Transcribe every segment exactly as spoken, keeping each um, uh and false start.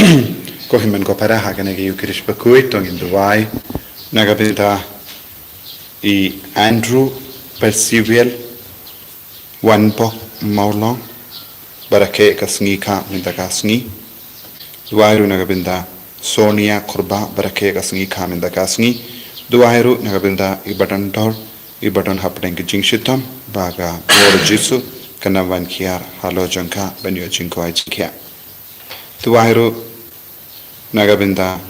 Ko hynmen ko para, ha kane ka Eucharist bakhuid to ngin duwai na ka bynta i Andrew Percival Wanbok Mawlong, ba rakhe ka sngi kha mynta ka sngi. Duwai ruh na ka bynta Sonia Khurbah, ba rakhe ka sngi kha mynta ka sngi. Duwai ruh na ka bynta i ba don dor, i ba don hapdeng ka jingshitom, ba ka bor Jisu kan wan khiar halor jong ka ban ïoh jingkwai jingkhiah. Duwai ruh na ka bynta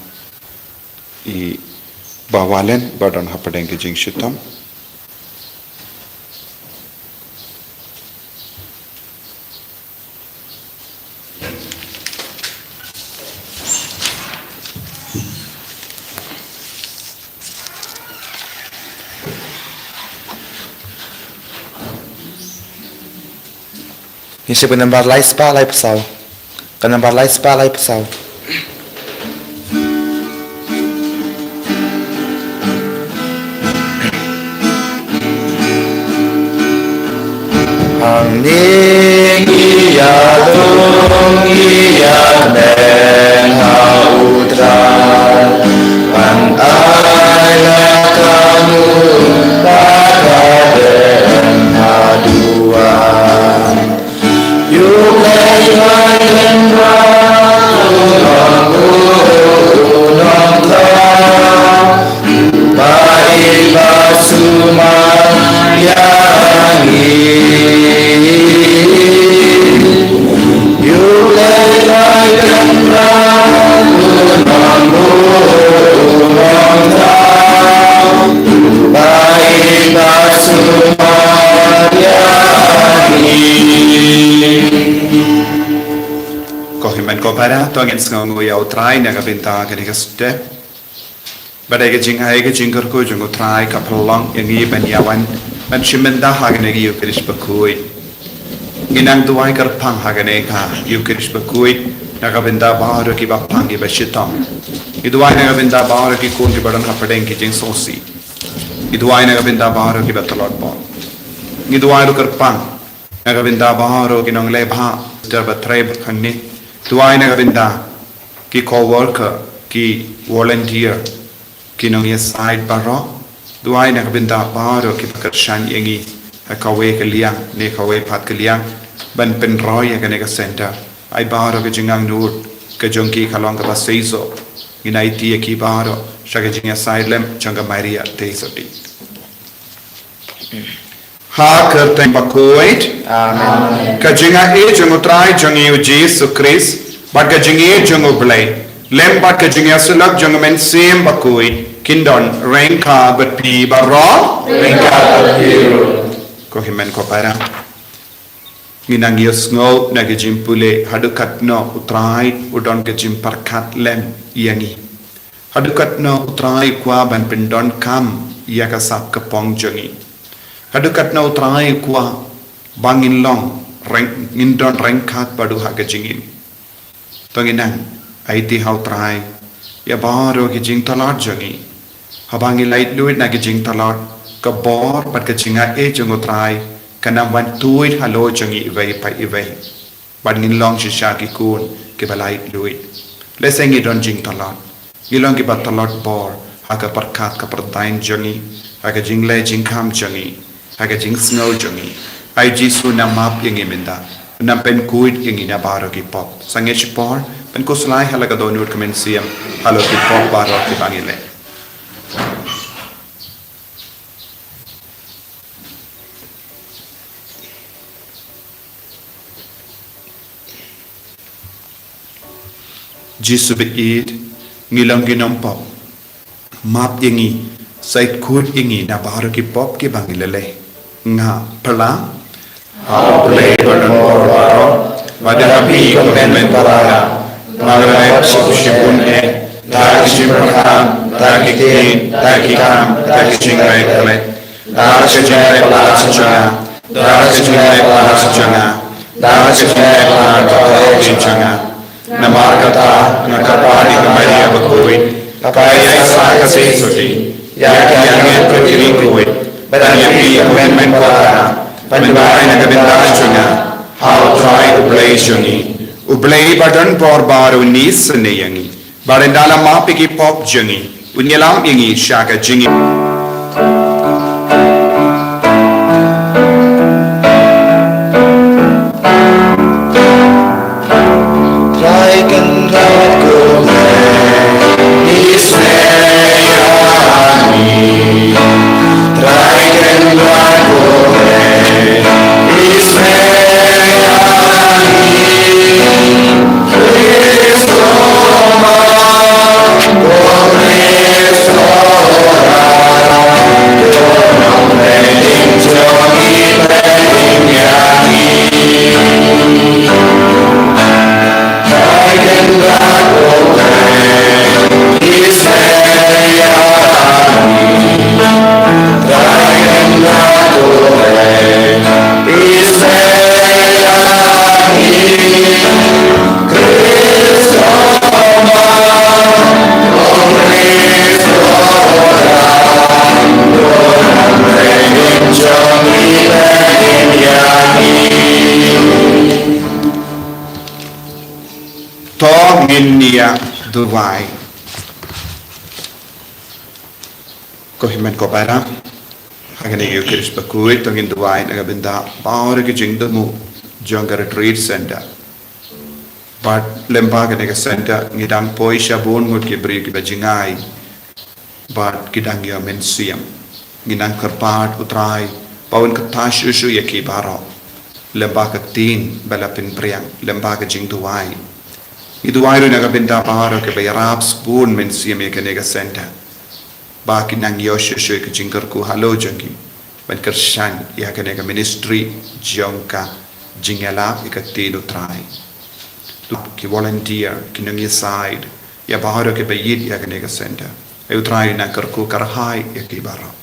i ba Walen, ba don hapdeng ka jingshitom. Ngi shim ka nambar lai spah lai phew saw. Ka nambar lai spah lai phew saw. Hangne ngi ïalum, ngi ïakmen ha U Trai, ban ai la ka mut bad ka dei ha duwan. Ïa U Blei Trai Kynrad, U Nongbuh, U Nongthaw, ba i ba sumar ïa ngi. Ïa U Blei Trai Kynrad, U Nongbuh, U Nongthaw, ba i ba sumar ïa ngi. Ko hynmen ko para, to ngin sngewnguh ïa U Trai na ka bynta kane ka step. Ba dei ka jingai ka jingkyrkhu jong U Trai ka pynlong ïa ngi ban ïawan ban shim bynta ha kane ka Eucharist bakhuid. Ngi nang duwai kyrpang ha kane ka Eucharist bakhuid na ka bynta baroh kiba pang kiba shitom. Ngi duwai na ka bynta baroh ki khun kiba don hapdeng ki jingsngewsih. Ngi duwai na ka bynta baroh kiba tlot bor. Ngi duwai ruh kyrpang na ka bynta baroh ki nongleh bha, sister ba trei bad hangne. Duwai na ka bynta ki co-worker, ki volunteer, ki nongïasaid baroh. Duwai na ka bynta baroh kiba kyrshan ïa ngi ha kawei ka liang ne kawei pat ka liang ban pynroi ïa kane ka center. Ai baroh ka jingangnud ka jong ki ka long kaba seisoh. Ngin aiti ïa ki baroh sha ka jingïasaid lem jong ka Maria Theisotti. Ha ka kyrteng bakhuid. Amen. Ka jingaiei jong U Trai jong ngi U Jisu Khrist, bad ka jingïeit jong U Blei, lem bad ka jingïasyllok jong U Mynsiem Bakhuid, kin don ryngkat bad phi baroh. Ryngkat bad phi ruh. Ko hynmen ko para, ngi nang ïohsngew na ka jingpule haduh katno U Trai u don ka jingpyrkhat lem ïa ngi. Haduh katno U Trai u kwah ban pyndonkam ïa ka sap ka pong jong ngi. Haduh katno U Trai u kwah ba ngin long ryng-, ngin don ryngkat bad u ha ka jingim. To ngin nang aiti ha U Trai ïa baroh ki jingtlot jong ngi. Haba ngi laitluid na ki jingtlot, ka bor bad ka jingaiei jong U Trai kan nang wan tuid halor jong ngi iwei pa iwei. Bad ngin long shisha ki khun kiba laitluid. Lehse ngi don jingtlot, ngi long kiba tlot bor ha ka pyrkhat ka pyrthei jong ngi, ha ka jingleh jingkham jong ngi, ha ka jingsngew jong ngi. Ai Jisu, nang map ïa ngi mynta, nang pynkhuid ïa ngi na baroh ki pop. Sangeh shipor, pynkhuslai ha la ka dohnud ka mynsiem halor ki pop baroh kiba ngi leh. Jisu baieit, ngi long ki nongpop. Map ïa ngi, sa khuid ïa ngi na baroh ki pop kiba ngi la leh. Nga pyrshang ha U Blei ba don bor baroh, bad ha phi ko hynmen para, ba nga la leh shibun shibun eh, da ki jingpyrkhat, da ki ktien, da ki kam, da ki jingrai khleh. Da ka jingrai palat jong nga, da ka jingrai palat jong nga, da ka jingrai palat jong nga. Namar kata, nga kyrpad ïa ka Maria bakhuid, kyrpad ïa ka Theisotti, ïa ki angel bad ki riewkhuid, bad ïa phi ko hynmen para, ban duwai na ka bynta jong nga ha U Trai U Blei jong ngi. U Blei ba don bor baroh un isynei ïa ngi, bad un da la map ïa ki pop jong ngi, un ïalam ïa ngi sha ka jingim. Trai Kynrad ko Blei, isynei ïa ngi. Trai Kynrad ko Blei, isynei ïa ngi. Khrist u ma, ko Khrist u ma, ko Khrist u ma, jong ngi, ïa ngi. To ngin ïa duwai. Ko hynmen ko para, ha kane ka Eucharist bakhuid to ngin duwai na ka bynta baroh ki jingthmu jong ka Retreat Center. Bad lyngba kane ka center ngi dang poi sha bun ngut ki briew kiba jngai bad ki dang ïoh mynsiem. Ngi dang kyrpad U Trai ba un kyrpad shuh shuh ïa ki baroh lyngba ka ktien ba la pynpriang, lyngba ka jingduwai. Ngi duwai ruh na ka bynta baroh kiba ïarap sbun mynsiem ïa kane ka center, ba kin nang ïoh shuh shuh ka jingkyrkhu halor jong ki ban kyrshan ïa kane ka ministry jong ka jingïalap ïa ka ktien U Trai. Ki volunteer, ki nongïasaid, ïa baroh kiba ïeit ïa kane ka center. Ai U Trai, nang kyrkhu kyrhai ïa ki baroh.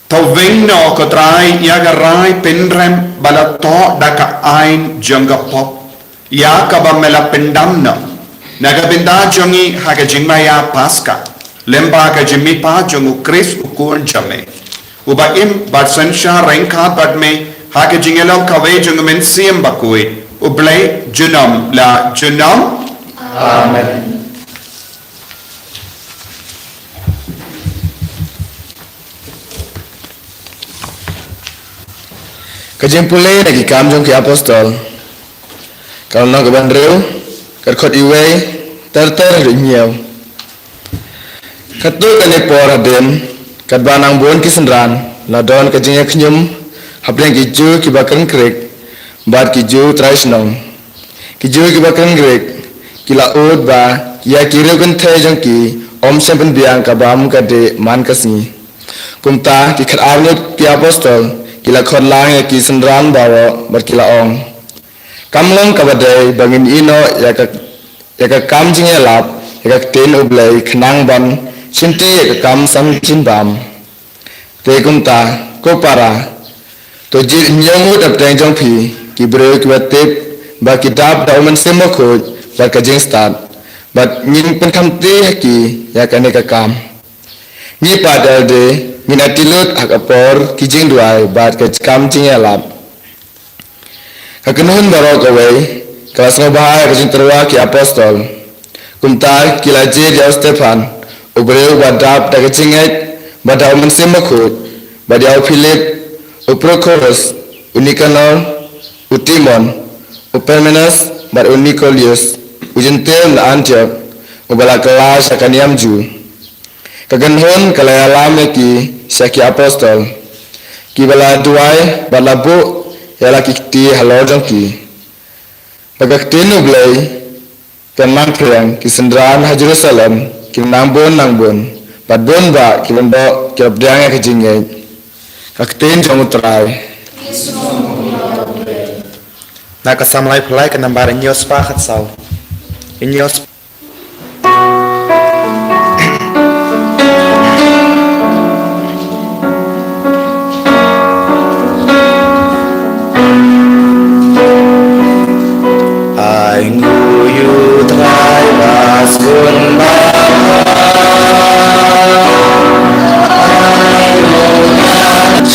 To weng noh ko Trai ïa ka rai pynrem ba la thoh da ka aiñ jong ka pop, ïa kaba me la pyndam noh na ka bynta jong ngi ha ka jingmaïa Paska, lyngba ka jingmihpat jong U Khrist U Khun jong me, uba im bad synshar ryngkat bad me ha ka jingïalong kawei jong U Mynsiem Bakhuid, U Blei junom la junom. Amen. Ka jingpule na Ki Kam jong ki Apostol, ka lynnong kaba hynriew, ka dkhot iwei ter ter haduh hynñiew. Katto katne por hadien, katba nang bun ki synran la don ka jingïakynñium hapdeng ki Jiw kiba kren Grik bad ki Jiw trai shnong. Ki Jiw kiba kren Grik ki la ud ba ïa ki riewkynthei jong ki ym shym pynbiang ka bam ka dih man ka sngi. Kumta ki khatar ngut ki apostol ki la khot lang ïa ki synran baroh bad ki la ong, kam long kaba dei ba ngin ïehnoh ïa ka, ïa ka kam jingïalap ïa ka ktien U Blei khnang ban shimti ïa ka kam san jingbam. Te kumta, ko para, to jied hynñiew ngut hapdeng jong phi, ki briew kiba tip ba ki dap da U Mynsiem Bakhuid bad ka jingstad, bad ngin pynkhamti ha ki ïa kane ka kam. Ngi pat ïalade ngin aiti lut ha ka por ki jingduwai bad ka kam jingïalap. Ka kynhun baroh kawei ka la sngewbha ïa ka jingtyrwa ki apostol. Kumta ki la jied ïa u Stephan, u briew uba dap da ka jingngeit bad da U Mynsiem Bakhuid, bad ïa u Philip, u Prokhorus, u Nikanor, u Timon, u Parmenas bad u Nikolaus, u Jentil na Antiok, uba la kylla sha ka niam Jiw. Ka kynhun ka la ïalam ïa ki sha ki apostol, kiba la duwai bad la buh ïa la ki kti halor jong ki. Bad ka ktien U Blei kan nang phriang, ki synran ha Jerusalem ki nang bun nang bun, bad bun bah ki lyngdoh ki la pdiang ïa ka jingngeit. Ka ktien jong U Trai. Na ka Salm laiphew lai, ka nambar hynñiew spah khatsaw. Hynñiew spah Ai nguh ïa U Trai ba skun ba. Ai nguh ïa U Trai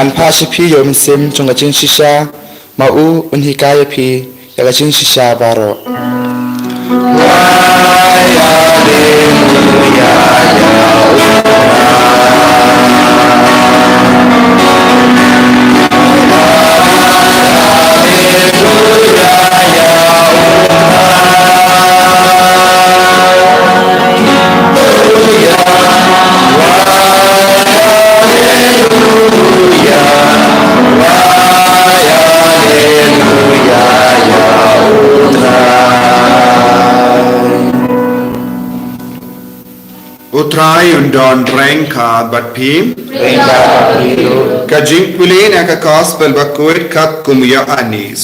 Ngan phah sha phi ïa u mynsiem jong ka jingshisha, ma u un hikai ïa phi ïa ka jingshisha baroh. U Trai un don ryngkat bad phi. Ryngkat bad phi ruh. Ka jingpule na ka Gospel bakhuid katkum u Ïoannis.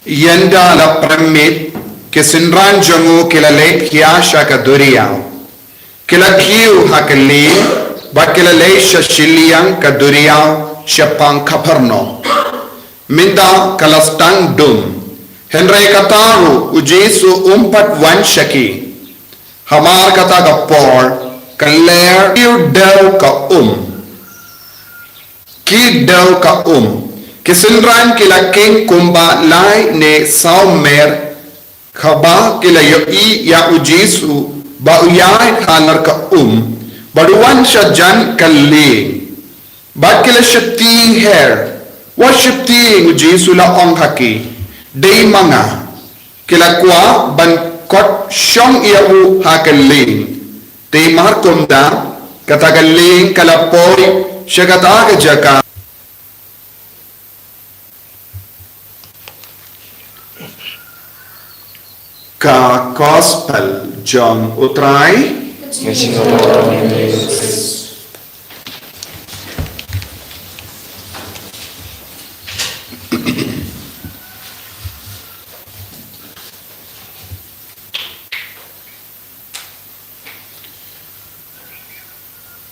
Ynda la prem miet, ki synran jong u ki la leit khia sha ka duriaw. Ki la kiew ha ka lieng, bad ki la leit sha shiliang ka duriaw shaphang Kapernaum. Mynta ka la sdang dum. Hynrei kata ruh u Jisu um pat wan sha ki. Hamar kata ka por, ka lyer kiew dew ka um. Kiew dew ka um. Ki synran ki la kheiñ kumba lai ne saw mer, haba ki la ïohi ïa u Jisu ba u ïaid halor ka um, bad u wan sha jan ka lieng. Bad ki la sheptieng her. Wat sheptieng, u Jisu u la ong ha ki. Dei ma nga. Ki la kwah ban khot shong ïa u ha ka lieng. Te mar kumta, kata ka lieng ka la poi sha kata ka jaka. Ka Gospel jong u Trai.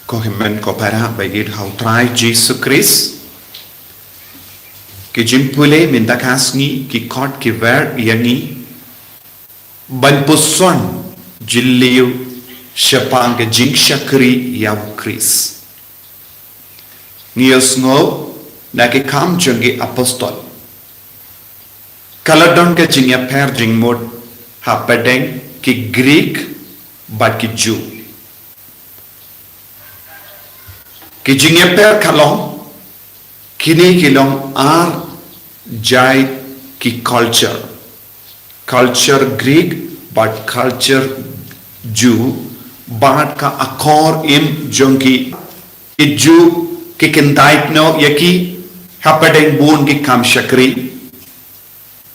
Ko hynmen ko para ba ïeit ha u Trai Jisu Khrist. Ki jingpule mynta ka sngi ki khot ki wer ïa ngi ban puson jylliew shaphang ka jingshakri ïa u Khrist. Ngi ïohsngew na ki Kam jong ki Apostol. Ka la don ka jingïapher jingmut hapdeng ki Greek bad ki Jew. Ki jingïapher ka long, kine ki long ar jait ki culture. Culture Greek bad culture Jew, bad ka akor im jong ki. Ki Jew ki kyntait noh ïa ki hapdeng bun ki kam shakri.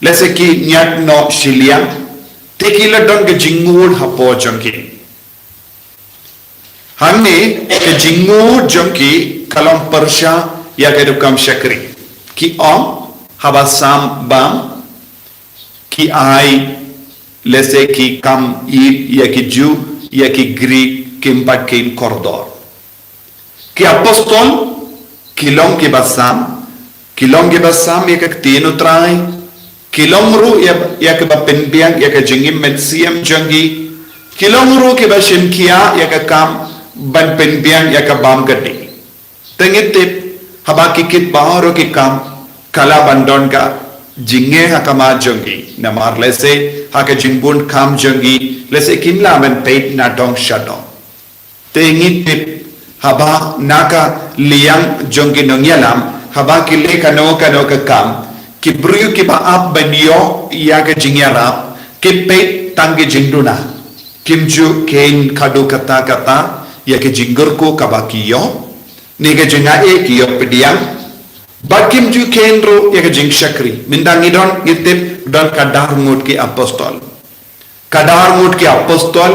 Lehse ki ñiad noh shiliang, te ki la don ka jingngud hapoh jong ki. Hangne ka jingngud jong ki ka long pyrshah ïa ka dei kam shakri. Ki ong, haba sam bam, ki ai, lehse ki kam ïeit ïa ki Jew, ïa ki Greek, kim pat kheiñ kordor. Ki Apostol ki long kiba sam, ki long kiba sam ïa ka ktien u Trai, ki long ruh ïa, ïa kiba pynbiang ïa ka jingim mynsiem jong ki, ki long ruh kiba shim khia ïa ka kam ban pynbiang ïa ka bam ka dih. Te ngi tip, haba ki kit baroh ki kam, ka lah ban don ka jingeh ha khmat jong ki, namar lehse ha ka jingbun kam jong ki, lehse kim lah ban peit na dong sha dong. Te ngi tip, haba na ka liang jong ki nongïalam, haba ki leh kano kano ka kam, ki briew kiba ap ban ïoh ïa ka jingïarap, ki peit tang ki jingduna. Kim ju kheiñ haduh katta katta ïa ka jingkyrkhu kaba ki ïoh, ne ka jingaiei ki ïoh pdiang. Bad kim ju kheiñ ruh ïa ka jingshakri. Mynta ngi don, ngi tip don ka dar ngut ki Apostol. Ka dar ngut ki Apostol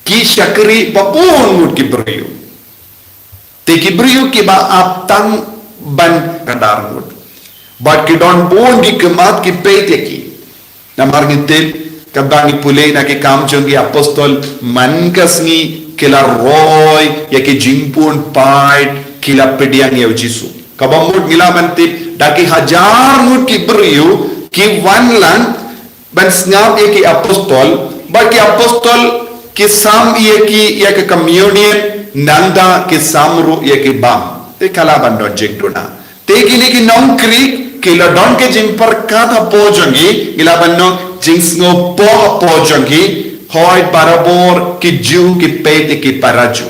ki shakri bad bun ngut ki briew. Te ki briew kiba ap tang ban ka dar ngut. Bad ki don bun ki khmat ki peit ïa ki. Namar ngi tip, katba ngi pule na ki Kam jong ki Apostol, man ka sngi ki la roi ïa ki jingbun paid, ki la pdiang ïa u Jisu. Kaba mut ngi lah ban tip, da ki hajar ngut ki briew ki wan lang ban sngap ïa ki Apostol, bad ki Apostol Ki sam ïa ki, ïa ka communion, nangta ki sam ruh ïa ki bam. Te ka lah ban don jingduna. Te kine ki nong Greek ki la don ka jingpyrkhat hapoh jong ki, ki la ban don jingsngewpoh hapoh jong ki. Hooid, barabor ki Jiw ki peit ïa ki para Jiw.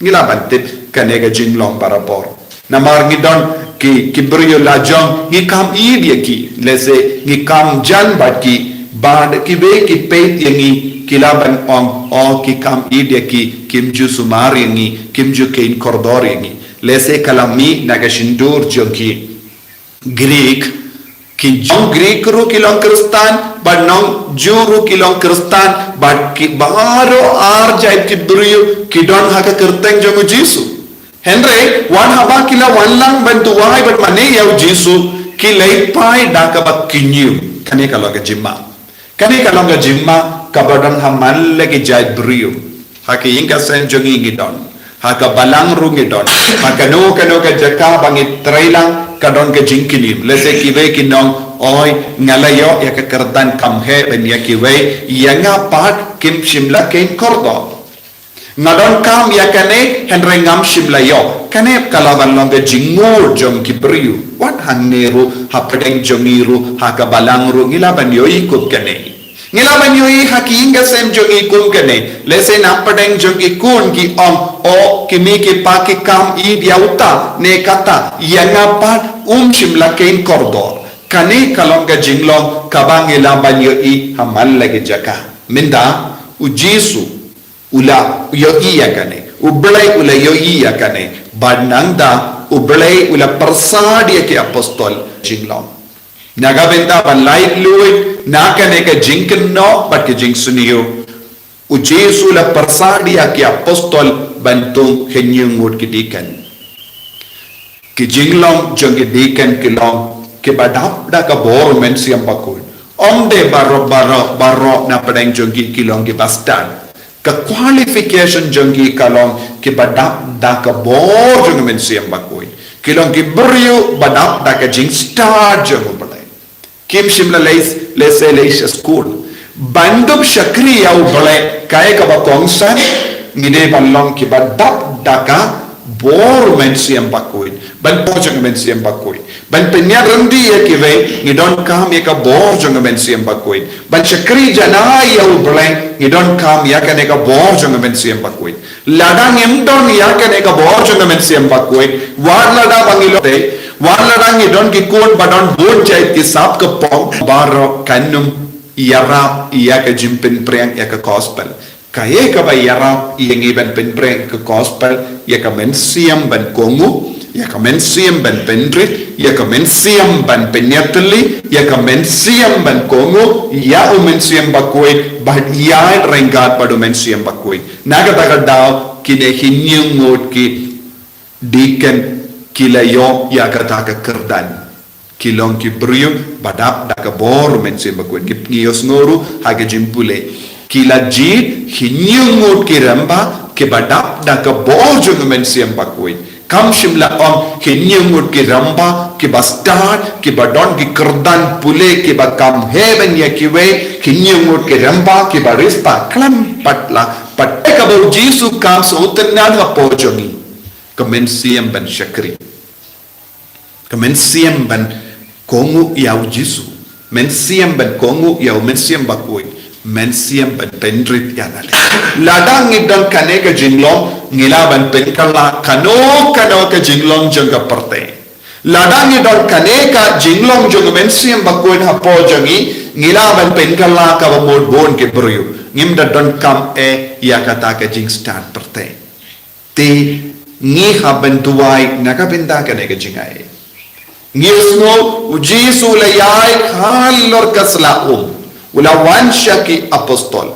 Ngi lah ban tip kane ka jinglong barabor. Namar ngi don ki, ki briew la jong, ngi kam ïeit ïa ki, lehse ngi kam jan bad ki, bad kiwei ki peit ïa ngi, ki lah ban ong, oh, ki kam ïeit ïa ki, kim ju sumar ïa ngi, kim ju kheiñ kordor ïa ngi. Lehse ka la mih na ka shyntur jong ki. Greek, ki jong Greek ruh ki long Khristan, bad nong Jiw ruh ki long Khristan, bad ki baroh ar jait ki briew ki don ha ka kyrteng jong u Jisu. Hynrei wat haba ki la wan lang ban duwai bad mane ïa u Jisu, ki leit phai da kaba kynñium. Kane ka long ka jingma. Kane ka long ka jingma kaba don ha man la ki jait briew. Ha ka ïing ka sem jong ngi ngi don. Ha ka balang ruh ngi don. Ha kano kano ka jaka ba ngi trei lang ka don ka jingkynñium. Lehse kiwei ki ong, oi, nga la ïoh ïa ka kyrdan kham heh ban ïa kiwei, ïa nga pat kim shym la kheiñ kordor. Nga donkam ïa kane, hynrei ngam shym la ïoh. Kane ka lah ban long ka jingngud jong ki briew. Wat hangne ruh, hapdeng jong ngi ruh, ha ka balang ruh, ngi lah ban ïohi kum kane. Ngi lah ban ïohi ha ki ïing ka sem jong ngi kum kane. Lehse na pdeng jong ki khun ki ong, oh, ki mei ki pa ki kam ïeit ïa uta ne kata, ïa nga pat um shym la kheiñ kordor. Kane ka long ka jinglong kaba ngi lah ban ïohi ha man la ki jaka. Mynta, u Jisu u la ïohi ïa kane. U Blei u la ïohi ïa kane. Bad nangta u Blei u la pyrsad ïa ki apostol jinglong. Na ka bynta ban laitluid na kane ka jingkynnoh bad ka jingsniew, u Jisu u la pyrsad ïa ki apostol ban thung hynñiew ngut ki deacon. Ki jinglong jong ki deacon ki long kiba dap da ka bor u Mynsiem Bakhuid. Ym dei baroh, baroh, baroh na pdeng jong ki ki long kiba stad. Ka qualification jong ki ka long kiba dap da ka bor jong u Mynsiem Bakhuid. Ki long ki briew ba dap da ka jingstad jong u Blei. Kim shym la leit, lehse leit sha skul. Ban dup shakri ïa u Blei, kaei kaba kongsan, ngi dei ban long kiba dap da ka bor u Mynsiem Bakhuid. Ban pynïaid jong u Mynsiem Bakhuid. Ban pynïaid ryndih ïa kiwei, ngi donkam ïa ka bor jong u Mynsiem Bakhuid. Ban shakri janai ïa u Blei, ngi donkam ïa kane ka bor jong u Mynsiem Bakhuid. Lada ngim don ïa kane ka bor jong u Mynsiem Bakhuid, wat lada ba ngi long te, wat lada ngi don ki khun ba don bun jait ki sap ka pong, baroh kan ym ïarap ïa ka jingpynphriang ïa ka gospel. Kaei kaba ïarap ïa ngi ban pynphriang ïa ka gospel, ïa ka mynsiem ban kohnguh, ïa ka mynsiem ban pynrit, ïa ka mynsiem ban pynïatylli, ïa ka mynsiem ban kohnguh ïa u Mynsiem Bakhuid, bad ïaid ryngkat bad u Mynsiem Bakhuid. Na kata ka daw kine hynñiew ngut ki deacon ki la ïoh ïa kata ka kyrdan. Ki long ki briew ba dap da ka bor u Mynsiem Bakhuid. Ngi, ngi ïohsngew ruh ha ka jingpule. Ki la jied hynñiew ngut ki rangbah kiba dap da ka bor jong u Mynsiem Bakhuid. Kam shym la ong hynñiew ngut ki rangbah kiba stad, kiba don ki kyrdan pule kiba kham heh ban ïa kiwei, hynñiew ngut ki rangbah kiba riewspah, khlem pat la pat. Kaba u Jisu kam sngewtynnad hapoh jong ngi. Ka mynsiem ban shakri. Ka mynsiem ban kohnguh ïa u Jisu. Mynsiem ban kohnguh ïa u Mynsiem Bakhuid. Mynsiem ban pynrit ïa na lei. Lada ngi don kane ka jinglong, ngi lah ban pynkylla kano kano ka jinglong jong ka pyrthei. Lada ngi don kane ka jinglong jong u Mynsiem Bakhuid hapoh jong ngi, ngi lah ban pynkylla kaba mut bun ki briew. Ngim da donkam eh ïa kata ka jingstad pyrthei. Te ngi hap ban duwai na ka bynta kane ka jingai. Ngi ïohsngew u Jisu u la ïaid halor ka sla um. U la wan sha ki apostol.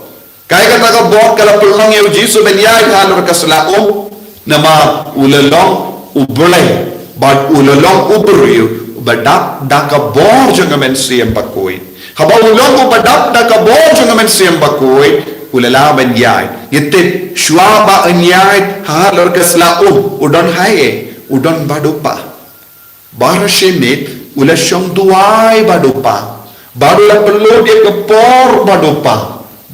Kaei kata ka bor ka la pynlong ïa u Jisu ban ïaid halor ka sla um? Namar u la long u Blei bad u la long u briew uba dap da ka bor jong u Mynsiem Bakhuid. Haba u long uba dap da ka bor jong u Mynsiem Bakhuid, u la lah ban ïaid. Ngi tip, shuwa ba un ïaid halor ka sla um, u don haei? U don bad u Kpa. Baroh shi miet u la shong duwai bad u Kpa. Bad u la pynlut ïa ka por bad u Kpa.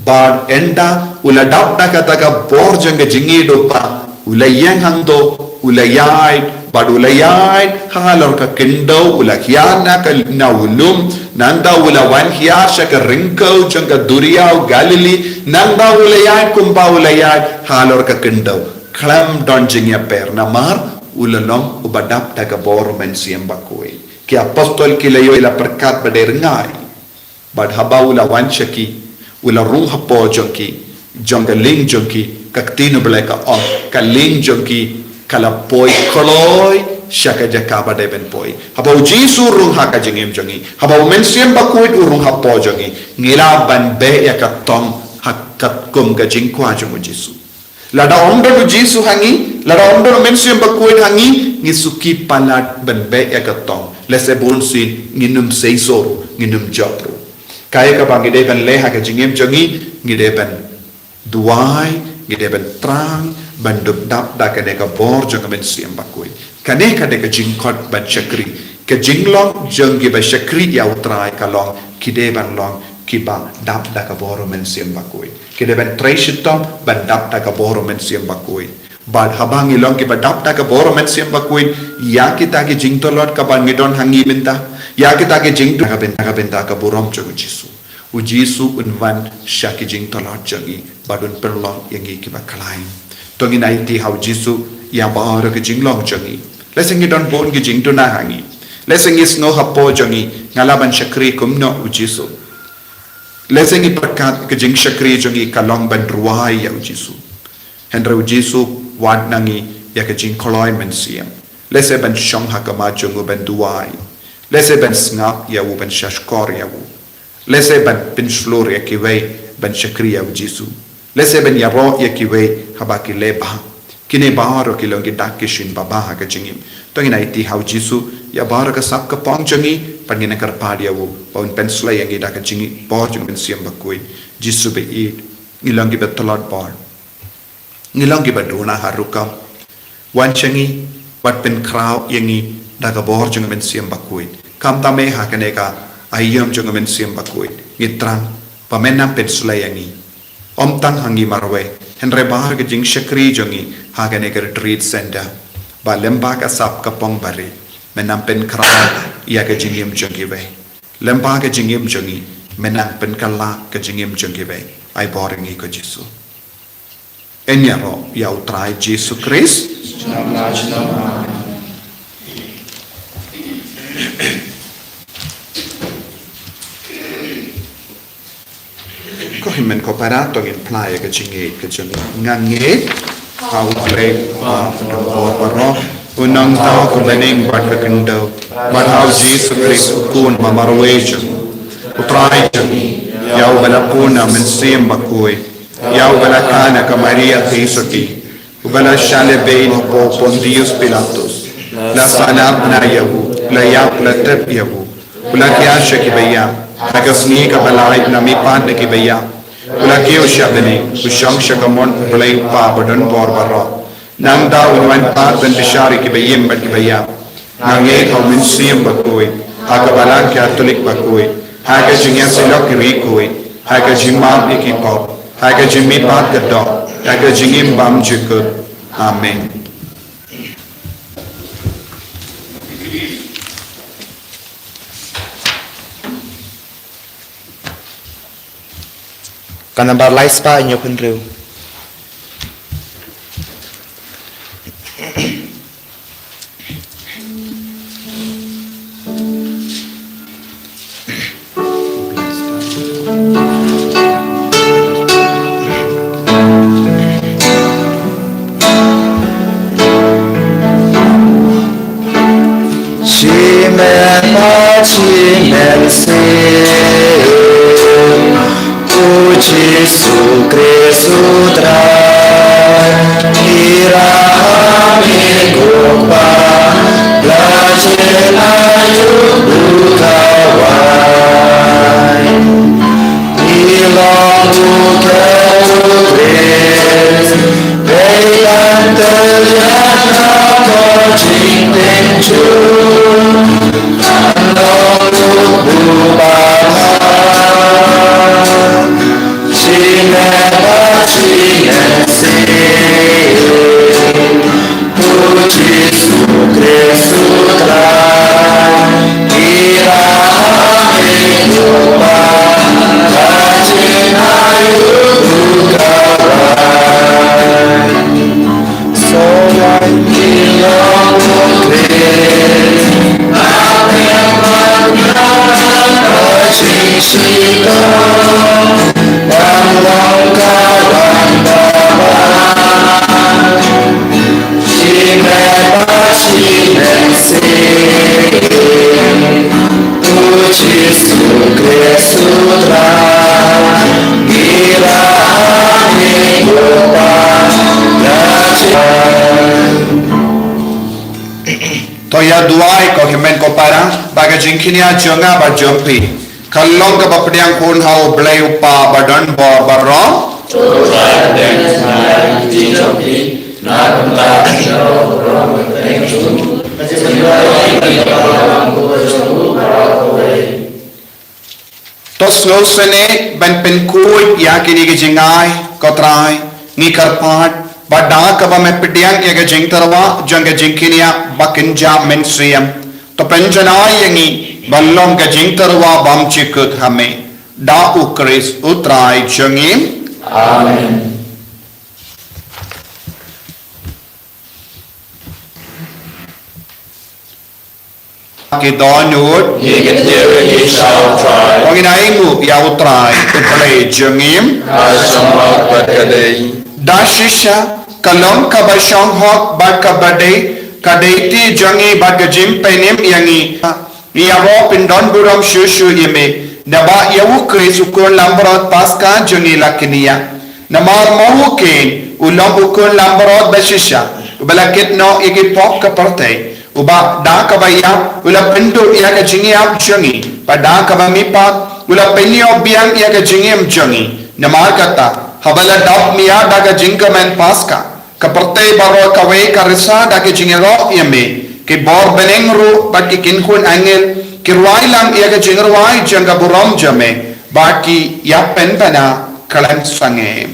Bad ynda u la dap da kata ka bor jong ka jingïeit u Pa, u la ïeng hangto, u la ïaid, bad u la ïaid halor ka khyndew, u la hiar na ka, na u lum, nangta u la wan hiar sha ka ryngkew jong ka duriaw Galili, nangta u la ïaid kumba u la ïaid halor ka khyndew. Khlem don jingïapher namar u la long uba dap da ka bor u Mynsiem Bakhuid. Ki apostol ki la ïoh, ki la pyrkhat ba dei rngai. Bad haba u la wan sha ki, u la rung hapoh jong ki, jong ka lieng jong ki, ka ktien U Blei ka ong, ka lieng jong ki ka la poi kloi sha ka jaka ba dei ban poi. Haba u Jisu rung ha ka jingim jong ngi, haba u Mynsiem Bakhuid u rung hapoh jong ngi, ngi lah ban beh ïa ka tong ha katkum ka jingkwah jong u Jisu. Lada ym don u Jisu ha ngi, lada ym don u Mynsiem Bakhuid ha ngi, ngi suki palat ban beh ïa ka tong. Lehse bunsien ngin ym seisoh ruh, ngin ym jop ruh. Kaei kaba ngi dei ban leh ha ka jingim jong ngi, ngi dei ban duwai, ngi dei ban thrang, ban dup dap da kane ka bor jong ka Mynsiem Bakhuid. Kane ka dei ka jingkhot ban shakri. Ka jinglong jong kiba shakri ïa u Trai ka long, ki dei ban long kiba dap da ka bor u Mynsiem Bakhuid. Ki dei ban trei shitom ban dap da ka bor u Mynsiem Bakhuid. Bad haba ngi long kiba dap da ka bor u Mynsiem Bakhuid, ïa kita ki jingtlot kaba ngi don ha ngi mynta, ïa kita ki jingduk, ka bynta, ka bynta ka burom jong u Jisu. U Jisu un wan sha ki jingtlot jong ngi bad un pynlong ïa ngi kiba khlaiñ. To ngin aiti ha u Jisu ïa baroh ki jinglong jong ngi. Lehse ngi don bun ki jingduna ha ngi. Lehse ngi sngew hapoh jong ngi, nga lah ban shakri kumno u Jisu. Lehse ngi pyrkhat ka jingshakri jong ngi ka long ban rwai ïa u Jisu. Hynrei u Jisu wad na ngi ïa ka jingkloi mynsiem. Lehse ban shong ha khmat jong u ban duwai. Lehse ban sngap ïa u, ban shahshkor ïa u. Lehse ban pynshlur ïa kiwei ban shakri ïa u Jisu. Lehse ban ïaroh ïa kiwei haba ki leh bha. Kine baroh ki long ki dak ki shin bha bha ha ka jingim. To ngin aiti ha u Jisu ïa baroh ka sap ka pong jong ngi, bad ngin ïa kyrpad ïa u ba un pynshlei ïa ngi da ka jingim bor jong u Mynsiem Bakhuid. Jisu ba ïeit, ngi long kiba tlot bor. Ngi long kiba duna ha rukom. Wan sha ngi, wat pynkhraw ïa ngi da ka bor jong u Mynsiem Bakhuid. Khamtam eh ha kane ka aïom jong u Mynsiem Bakhuid, ngi thrang ba men nang pynshlei ïa ngi. Ym tang ha ngi marwei, hynrei baroh ka jingshakri jong ngi ha kane ka retreat center. Ba lyngba ka sap ka pong barit, men nang pynkhraw ïa ka jingim jong kiwei. Lyngba ka jingim jong ngi, men nang pynkylla ka jingim jong kiwei. Ai bor ïa ngi ko Jisu. Ngin ïaroh ïa u Trai Jisu Khrist. Amen. Ko hynmen ko para, to ngin phla ïa ka jingngeit ka jong ngi. Nga ngeit ha U Blei Uba don bor baroh, U Nongthaw ka bneng bad ka khyndew, bad ha U Jisu Khrist U Khun ba marwei jong ngi, U Trai jong ngi, ïa uba la pun na u Mynsiem Bakhuid, ïa uba la kha na ka Maria theisotti, uba la shah lehbeiñ hapoh Pontius Pilatus, la sahnarphna ïa u, la ïap, la tep ïa u, u la khia sha kiba ïap, ha ka sngi kaba lai u la mihpat na kiba ïap, u la kiew sha bneng, u shong sha ka mon U Blei U Kpa ba don bor baroh. Nangta un wan pat ban bishar ïa kiba im bad kiba ïap. Nga ngeit ha U Mynsiem Bakhuid, ha ka Balang Katholik bakhuid, ha ka jingïasyllok ki riewkhuid, ha ka jingmap ïa ki pop, ha ka jingmihpat ka doh, ha ka jingim bymjukut. Amen. Ka nambar lai spah hynñiew phew hynriew. Shi men ma shi men sien, U Jisu Khrist U Trai, ngi ïarap ïa me ko Kpa, la jin aïu U Khawai. Ngi long u Katolik, dei ban tyrkhong ka jingpynjur. Ngan long u Baptist, shi To ïa duwai ko hynmen ko para, ba ka jingkñia jong nga bad jong phi ka long kaba pdiang khun ha U Blei U Kpa ba don bor baroh. To sngewsynei ban pynkhuid ïa kine ki jingai, ko Trai, ngi kyrpad ba da kaba me pdiang ïa ka jingtyrwa jong ka jingkñia ba kynja mynsiem, to pynjanai ïa ngi ban long ka jingtyrwa bymjukut ha me. Da U Khrist U Trai jong ngi. Amen. Ki dohnud. Ngi kyntiew ïa ki sha U Trai. Ngin ainguh ïa U Trai, U Blei jong ngi. Ka shong hok bad ka dei. Da shisha ka long kaba shong hok bad kaba dei, ka dei ti jong ngi bad ka jingpynim ïa ngi. Ngi ïaroh pyndonburom shuh shuh ïa me, naba ïa U Khrist U Khun langbrot Paskha jong ngi la kñia. Namar mo u Khun u long U Khun langbrot ba shisha uba la kit noh ïa ki pop ka pyrthei, uba da kaba ïap u la pynduh ïa ka jingïap jong ngi, bad da kaba mihpat u la pynïoh biang ïa ka jingim jong ngi. Namar kata, haba la dap mih da ka jingkmen Paskha, ka pyrthei baroh kawei ka risa da ka jingïaroh ïa me. Ki bor bneng ruh bad ki kynhun angel ki rwai lang ïa ka jingrwai jong ka burom jong me, bad ki ïa pynbna khlem sangeh.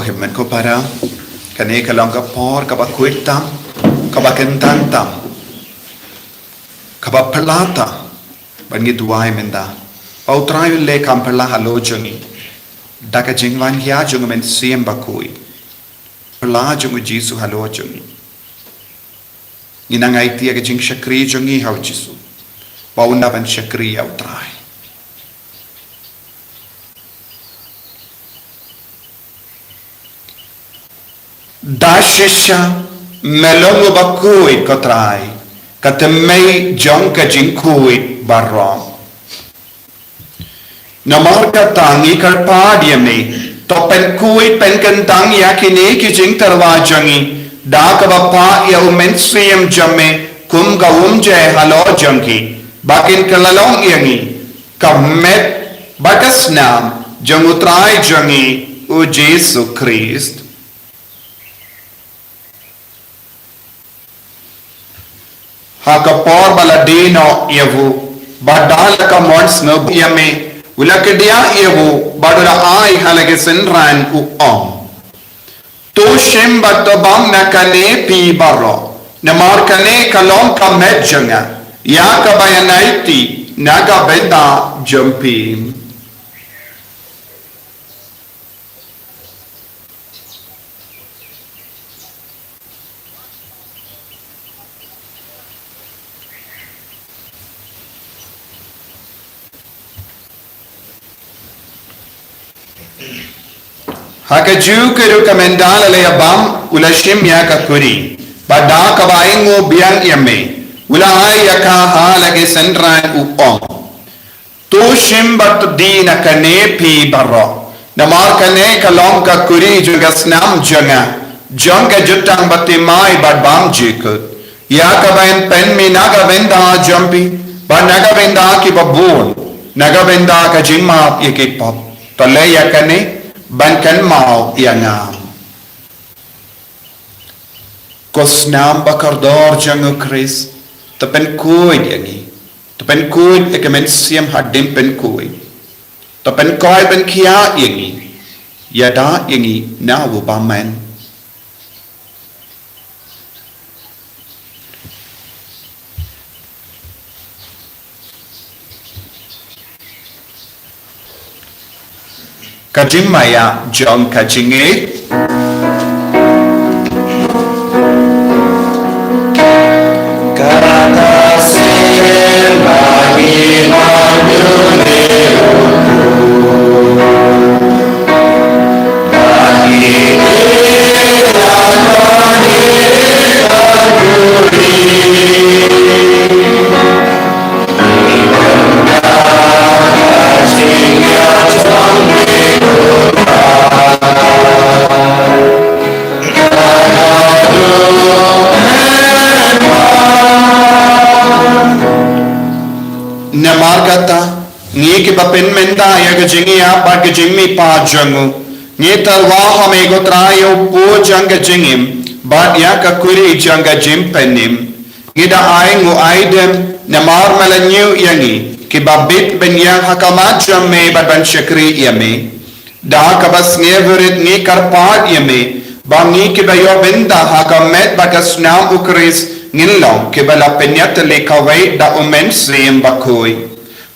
Hynmen ko para, kane ka long ka por kaba khuid tam, kaba kyntang tam, kaba phylla tam, ban ngi duwai mynta ba U Trai un leh kam phylla halor jong ngi da ka jingwan ïa jong U Mynsiem Bakhuid. Phylla jong U Jisu halor jong ngi. Ngi nang aiti ïa ka jingshakri jong ngi ha U Jisu, ba un da ban shakri ïa U Trai. Da shisha me long uba khuid ko Trai, ka thymmei jong ka jingkhuid baroh. Namar kata ngi kyrpad ïa me, to pynkhuid pynkyntang ïa kine ki jingtyrwa jong ngi da kaba phah ïa U Mynsiem jong me kum ka umjai halor jong ki, ba kin kylla long ïa ngi ka met bad ka snam jong U Trai jong ngi U Jisu Khrist. Ha ka por ba la die noh ïa u, bad da la ka mon sngewbha ïa me, u la kdiah ïa u bad u la ai ha la ki synran, u ong: To shim bad to bam na kane phi baroh, namar kane ka long ka met jong nga, ïa kaba ïa aiti na ka bynta jong phi. Ha kajuh ka ruh, ka mynta la ïa bam, u la shim ïa ka kuri, bad da kaba ainguh biang ïa me, u la ai ïa ka ha la ki synran, u ong: To shim bad to die na kane phi baroh, namar kane ka long ka kuri jong ka snam jong nga, jong ka jutang bathymmai bad bymjukut, ïa kaba yn pynmih na ka bynta jong phi bad na ka bynta kiba bun, na ka bynta ka jingmap ïa ki pop. To leh ïa kane ban kynmaw ïa nga. Ko snam ba kordor jong u Khrist, to pynkhuid ïa ngi. To pynkhuid ïa ka mynsiem hadien pynkhuid. To pynkhuid pynkhiah ïa ngi. Ïada ïa ngi na u bymman. Ka jingmaïa jong ka jingngeit. Namar kata, ngi kiba pynmynta ïa ka jingïap bad ka jingmihpat jong u, ngi tyrwa ha me ko Trai ïa u pud jong ka jingim bad ïa ka kuri jong ka jingpynim. Ngi da ainguh aidem namar me la ñiew ïa ngi kiba bit ban ïeng ha khmat jong me bad ban shakri ïa me. Da kaba sngewrit ngi kyrpad ïa me ba ngi kiba ïoh bynta ha ka met bad ka snam u Khrist ngin long kiba la pynïatylli kawei da u Mynsiem Bakhuid.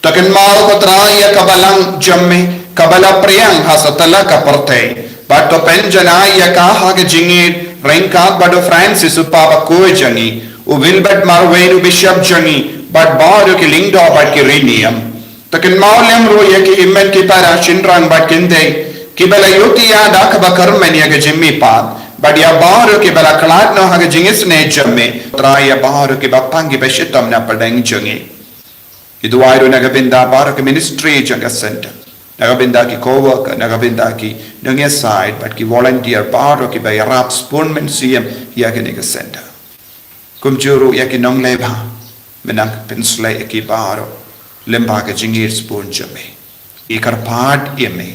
To kynmaw ko Trai ïa ka balang jong me kaba la pdiang ha satlak ka pyrthei, bad to pynjanai ïa ka ha ka jingïeit ryngkat bad u Francis u Papa bakhuid jong ngi, u Wilbert Marwein u Bishop jong ngi, bad baroh ki lyngdoh bad ki riniam. To kynmaw lem ruh ïa ki hynmen ki para shynrang bad kynthei kiba la ïohthiah da kaba kyrmen ïa ka jingmihpat, bad ïa baroh kiba la khlad noh ha ka jingisynei jong me. Trai, ïa baroh kiba pang kiba shitom na pdeng jong ngi. Ngi duwai ruh na ka bynta baroh ki ministry jong ka center, na ka bynta ki co-worker, na ka bynta ki nongïasaid bad ki volunteer baroh kiba ïarap spoon mynsiem ïa kane ka center. Kumjuh ruh ïa ki nongleh bha, mynta pynshlei ïa ki baroh lyngba ka jingïeit spoon jong me. Ngi kyrpad ïa me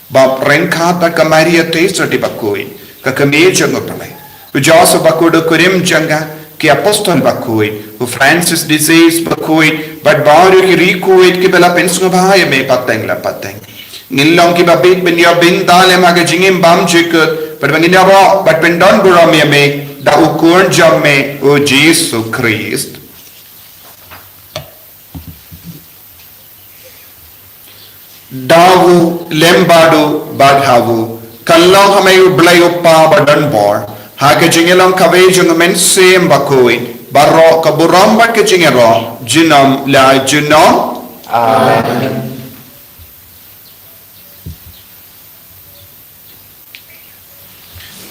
ba ryngkat bad ka Maria Theisotti bakhuid, ka kmie jong U Blei, u Joseph bakhuid u kurim jong ka, ki apostol bakhuid, u Francis de Sales bakhuid, bad baroh ki riewkhuid kiba la pynsngewbha ïa me pateng la pateng, ngin long kiba bit ban ïoh bynta lem ha ka jingim bymjukut, bad ba ngin ïaroh bad pyndonburom ïa me da u Khun jong me u Jisu Khrist. Da u, lem bad u, bad ha u, kan long ha me U Blei U Kpa badonbor, ha ka jingïalong kawei jong U Mynsiem Bakhuid, baroh ka burom bad ka jingïaroh junom la junom. Amen.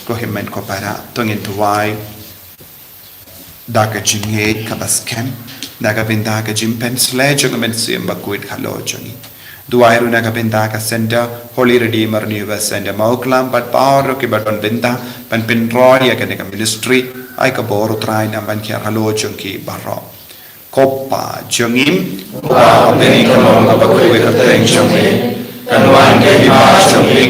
Ko hynmen ko para, to ngin duwai da ka jingngeit kaba skhem na ka bynta ka jingpynshlei jong U Mynsiem Bakhuid halor jong ngi. Duwai ruh na ka bynta ka Center Holy Redeemer New West Center Mawklam bad baroh kiba don bynta ban pynroi ïa kane ka ministry. Ai ka bor U Trai nang ban hiar halor jong ki baroh. Ko Pa jong ngi, Ko Pa, ha bneng, ka long kaba khuid ka kyrteng jong me, kan wan ka hima jong me.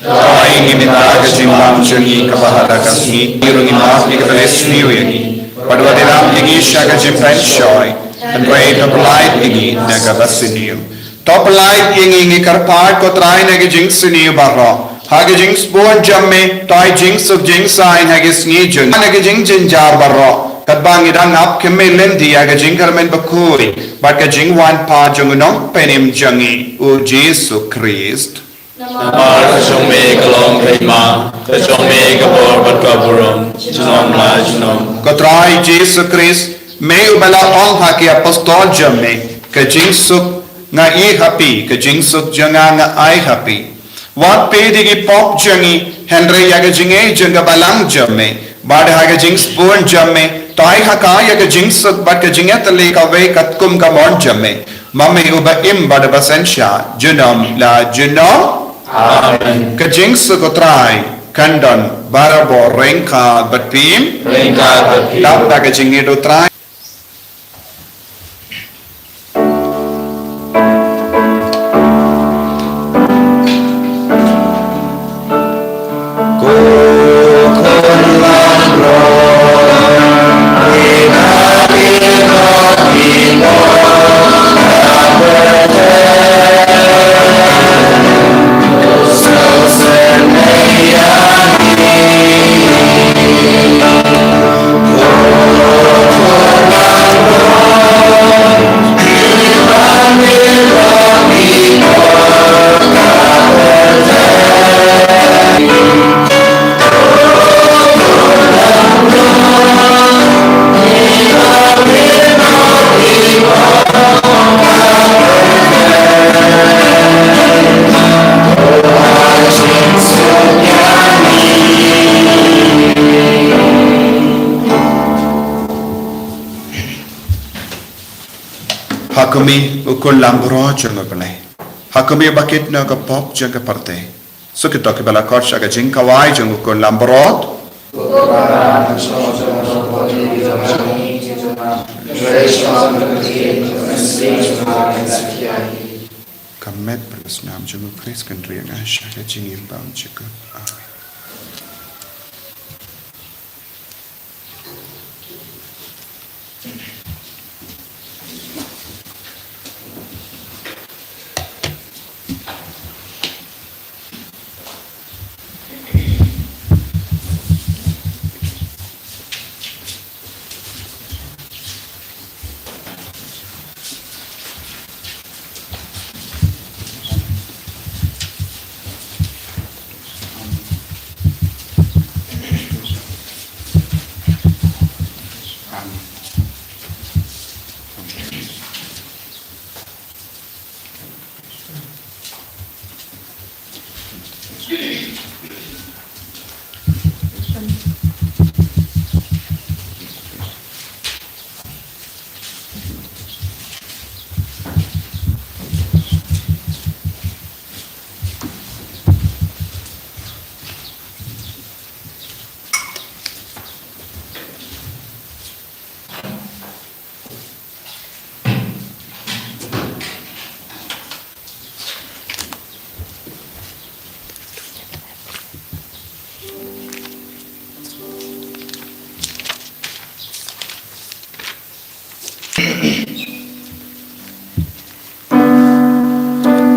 Ai ïa ngi mynta ka jingbam jong ngi kaba ha ka sngi, ngi ruh ngin map ïa kiba la sniew ïa ngi. Bad wat ïalam ïa ngi sha ka jingpynshoi, hynrei to pyllait ïa ngi na kaba sniew. To pyllait ïa ngi, ngi kyrpad ko Trai, na ka jingsniew baroh. Ha ka jingsbun jong me, to ai jingsuk jingsaiñ ha ki sngi jong ngi. Na ka jingjynjar baroh, katba ngi dang ap, khmih lynti ïa ka jingkyrmen bakhuid bad ka jingwan pat jong u Nongpynim jong ngi, u Jisu Khrist. Namar ka jong me ka long ka hima, ka jong me ka bor bad ka burom, junom la junom. Ko Trai Jisu Khrist, me uba la ong ha ki apostol jong me, ka jingsuk nga ai ha phi, ka jingsuk jong nga nga ai ha phi. Wat peit ïa ki pop jong ngi, hynrei ïa ka jingngeit jong ka balang jong me, bad ha ka jingsbun jong me, to ai ha ka ïa ka jingsuk bad ka jingïatylli kawei katkum ka mon jong me. Ma me uba im bad uba synshar, junom la junom. Amen. Ka jingsuk u Trai kan don barabor ryngkat bad phi. Ryngkat bad phi. Dap da ka jingngeit u Trai. Ha khmih u kullam baroh jong U Blei. Ha khmih ba kit na ka pop jong ka pyrthei. Sa kito kiba la khot sha ka jingkhawai jong u kullam baroh. Ka met bad ka snam jong u Khrist kan ri ïa nga sha ka jingim bymjukut. Amen.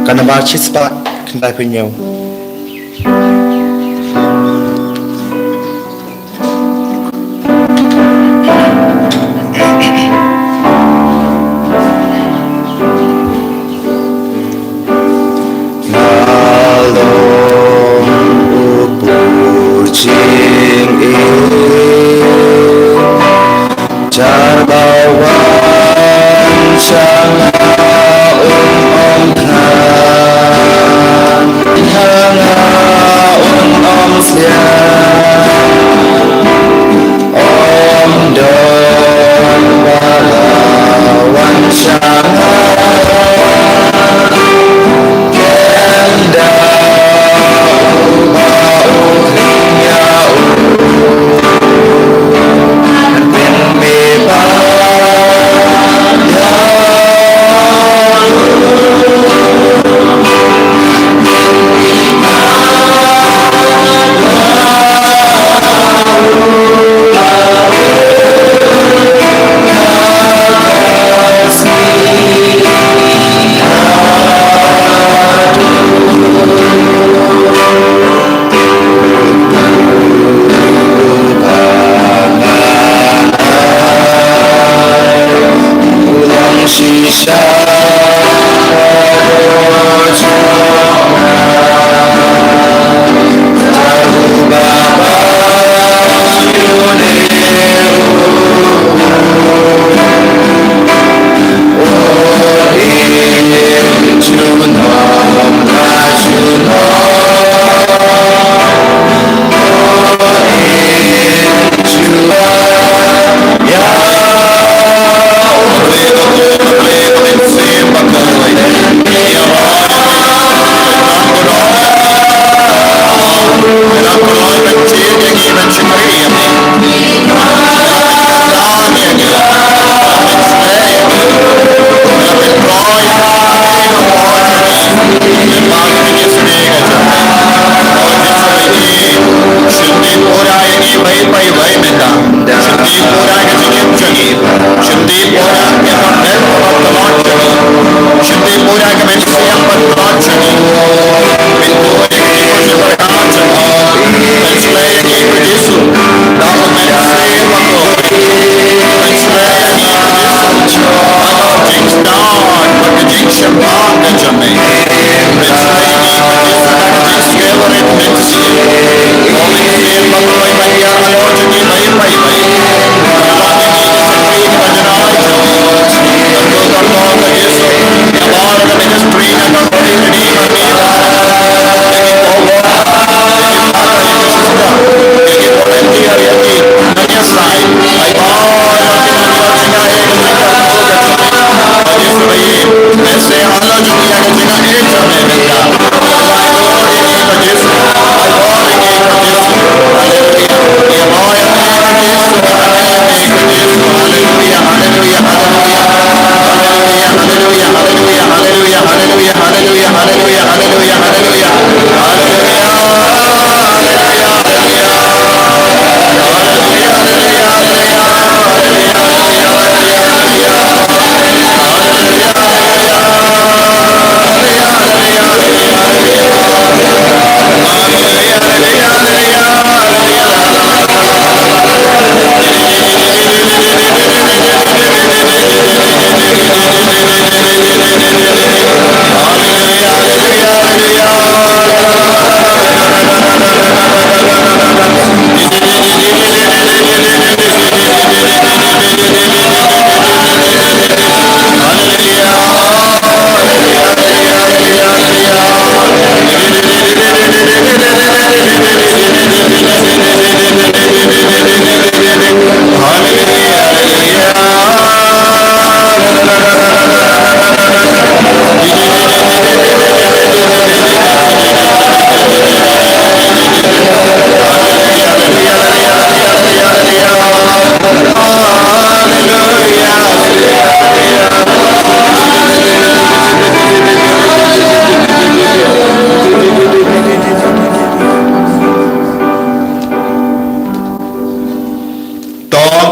Ka namar shispah khyndai phew hynñiew. Nga long u pujingïeit, jar ba wan sha nga un ym khlaiñ, ha nga un ym sliang. Ym don ba la wan sha nga, ken da uba u khring ïa u, ken pynbeit ïa u.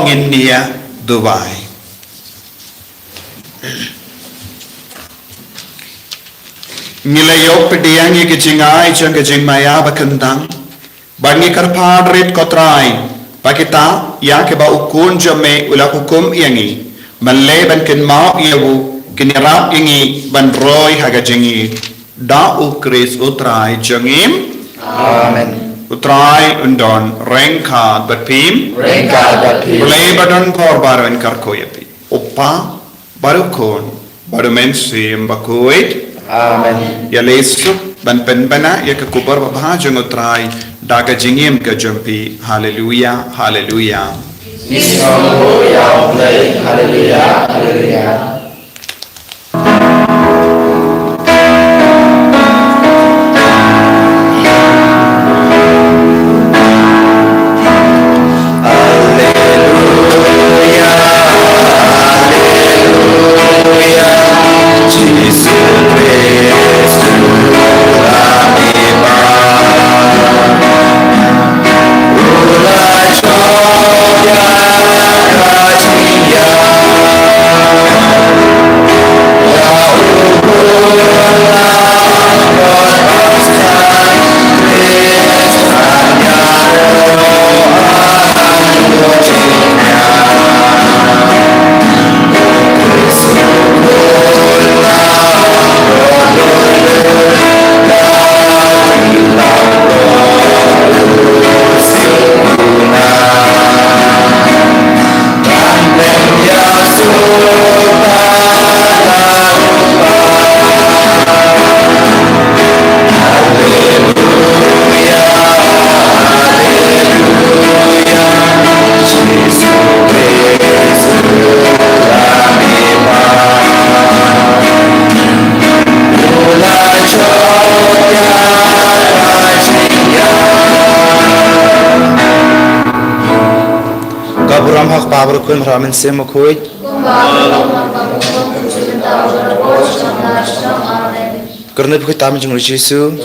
ngin ïa duwai. Ngi la ïoh pdiang ïa ka jingai jong ka jingmaïa ba khyndang, ba ngi kyrpad rit ko Trai, ba kita ïa kiba u Khun jong me u la hukum ïa ngi, ban leh ban kynmaw ïa u, kin ïarap ïa ngi ban roi ha ka jingïeit. Da u Khrist u Trai jong ngi. Amen. U Trai un don ryngkat bad phi. Ryngkat bad phi. U Blei ba don bor baroh un kyrkhu ïa phi. U Kpa, bad u Khun, bad u Mynsiem Bakhuid. Amen. Ïaleh suk ban pynbna ïa ka khubor babha jong u Trai da ka jingim ka jong phi. Haleluia, haleluia. Haleluia, haleluia. Ka burom ha u Kpa bad u Khun bad u Mynsiem Bakhuid. Kyrne bakhuid tam jong u Jisu.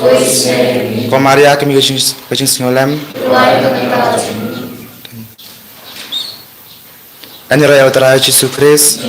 Ko Maria, ka mei ka jing, ka jingsngewlem. Ani raya u Trai Jisu Khrist.